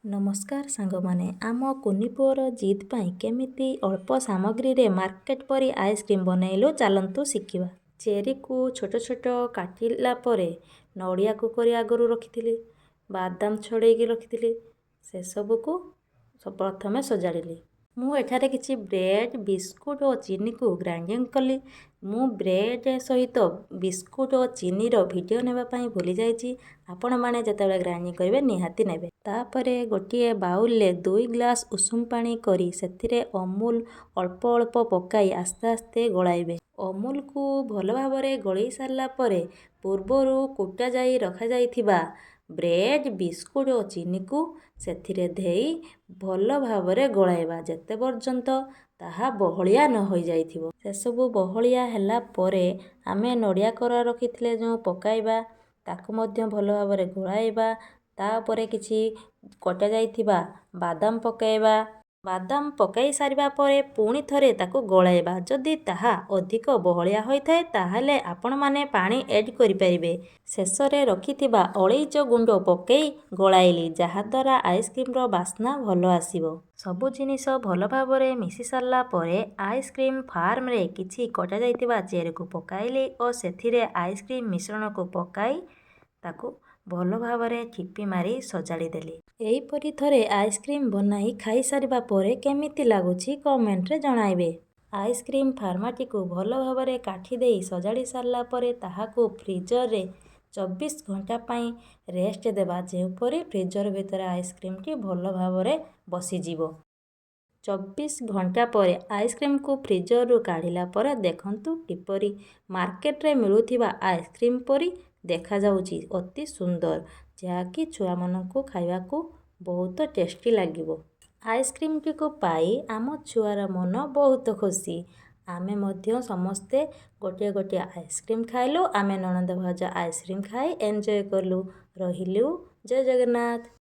ନମସ୍କାର ସାଙ୍ଗମାନେ, ଆମ କୁନି ପୁଅର ଜିଦ୍ ପାଇଁ କେମିତି ଅଳ୍ପ ସାମଗ୍ରୀରେ ମାର୍କେଟ ପରି ଆଇସ୍କ୍ରିମ୍ ବନେଇଲୁ, ଚାଲନ୍ତୁ ଶିଖିବା। ଚେରିକୁ ଛୋଟ ଛୋଟ କାଟିଲା ପରେ ନଡ଼ିଆକୁ କରି ଆଗରୁ ରଖିଥିଲି, ବାଦାମ ଛଡ଼େଇକି ରଖିଥିଲି, ସେସବୁକୁ ପ୍ରଥମେ ସଜାଡ଼ିଲି। ମୁଁ ଏଠାରେ କିଛି ବ୍ରେଡ଼୍, ବିସ୍କୁଟ୍ ଓ ଚିନିକୁ ଗ୍ରାଇଣ୍ଡିଙ୍ଗ କଲି। ମୁଁ ବ୍ରେଡ଼୍ ସହିତ ବିସ୍କୁଟ୍ ଓ ଚିନିର ଭିଡ଼ିଓ ନେବା ପାଇଁ ଭୁଲି ଯାଇଛି। ଆପଣମାନେ ଯେତେବେଳେ ଗ୍ରାଇଣ୍ଡିଙ୍ଗ କରିବେ, ନିହାତି ନେବେ। ତାପରେ ଗୋଟିଏ ବାଉଲରେ 2 ଗ୍ଲାସ୍ ଉଷୁମ ପାଣି କରି ସେଥିରେ ଅମୁଲ ଅଳ୍ପ ଅଳ୍ପ ପକାଇ ଆସ୍ତେ ଆସ୍ତେ ଗୋଳାଇବେ। ଅମୁଲକୁ ଭଲ ଭାବରେ ଗୋଳେଇ ସାରିଲା ପରେ ପୂର୍ବରୁ କୁଟା ଯାଇ ରଖାଯାଇଥିବା ବ୍ରେଡ଼୍, ବିସ୍କୁଟ୍ ଓ ଚିନିକୁ ସେଥିରେ ଦେଇ ଭଲ ଭାବରେ ଗୋଳାଇବା, ଯେତେ ପର୍ଯ୍ୟନ୍ତ ତାହା ବହଳିଆ ନ ହୋଇଯାଇଥିବ। ସେସବୁ ବହଳିଆ ହେଲା ପରେ ଆମେ ନଡ଼ିଆ କୋରା ରଖିଥିଲେ ଯେଉଁ ପକାଇବା, ତାକୁ ମଧ୍ୟ ଭଲ ଭାବରେ ଗୋଳାଇବା। ତାପରେ କିଛି କଟା ଯାଇଥିବା ବାଦାମ ପକାଇବା। ବାଦାମ ପକାଇ ସାରିବା ପରେ ପୁଣି ଥରେ ତାକୁ ଗୋଳାଇବା। ଯଦି ତାହା ଅଧିକ ବହଳିଆ ହୋଇଥାଏ, ତାହେଲେ ଆପଣମାନେ ପାଣି ଏଡ଼୍ କରିପାରିବେ। ଶେଷରେ ରଖିଥିବା ଅଳେଇଚ ଗୁଣ୍ଡ ପକାଇ ଗୋଳାଇଲି, ଯାହାଦ୍ୱାରା ଆଇସ୍କ୍ରିମ୍ର ବାସ୍ନା ଭଲ ଆସିବ। ସବୁ ଜିନିଷ ଭଲ ଭାବରେ ମିଶି ସାରିଲା ପରେ ଆଇସ୍କ୍ରିମ୍ ଫାର୍ମରେ କିଛି କଟାଯାଇଥିବା ଚେରିକୁ ପକାଇଲି ଓ ସେଥିରେ ଆଇସ୍କ୍ରିମ୍ ମିଶ୍ରଣକୁ ପକାଇ ତାକୁ ଭଲ ଭାବରେ ଠିପି ମାରି ସଜାଡ଼ି ଦେଲି। ଏହିପରି ଥରେ ଆଇସ୍କ୍ରିମ୍ ବନାଇ ଖାଇସାରିବା ପରେ କେମିତି ଲାଗୁଛି, କମେଣ୍ଟରେ ଜଣାଇବେ। ଆଇସ୍କ୍ରିମ୍ ଫାର୍ମଟିକୁ ଭଲ ଭାବରେ କାଠି ଦେଇ ସଜାଡ଼ି ସାରିଲା ପରେ ତାହାକୁ ଫ୍ରିଜରରେ 24 ଘଣ୍ଟା ପାଇଁ ରେଷ୍ଟ ଦେବା, ଯେଉଁପରି ଫ୍ରିଜର ଭିତରେ ଆଇସ୍କ୍ରିମ୍ଟି ଭଲ ଭାବରେ ବସିଯିବ। 24 ଘଣ୍ଟା ପରେ ଆଇସ୍କ୍ରିମ୍କୁ ଫ୍ରିଜରରୁ କାଢ଼ିଲା ପରେ ଦେଖନ୍ତୁ କିପରି ମାର୍କେଟରେ ମିଳୁଥିବା ଆଇସ୍କ୍ରିମ୍ ପରି ଦେଖାଯାଉଛି, ଅତି ସୁନ୍ଦର, ଯାହାକି ଛୁଆମାନଙ୍କୁ ଖାଇବାକୁ ବହୁତ ଟେଷ୍ଟି ଲାଗିବ। ଆଇସ୍କ୍ରିମ୍ଟିକୁ ପାଇ ଆମ ଛୁଆର ମନ ବହୁତ ଖୁସି। ଆମେ ମଧ୍ୟ ସମସ୍ତେ ଗୋଟିଏ ଗୋଟିଏ ଆଇସ୍କ୍ରିମ୍ ଖାଇଲୁ। ଆମେ ନଣନ୍ଦ ଭାଉଜ ଆଇସ୍କ୍ରିମ୍ ଖାଇ ଏନ୍ଜୟ କଲୁ। ରହିଲୁ, ଜୟ ଜଗନ୍ନାଥ।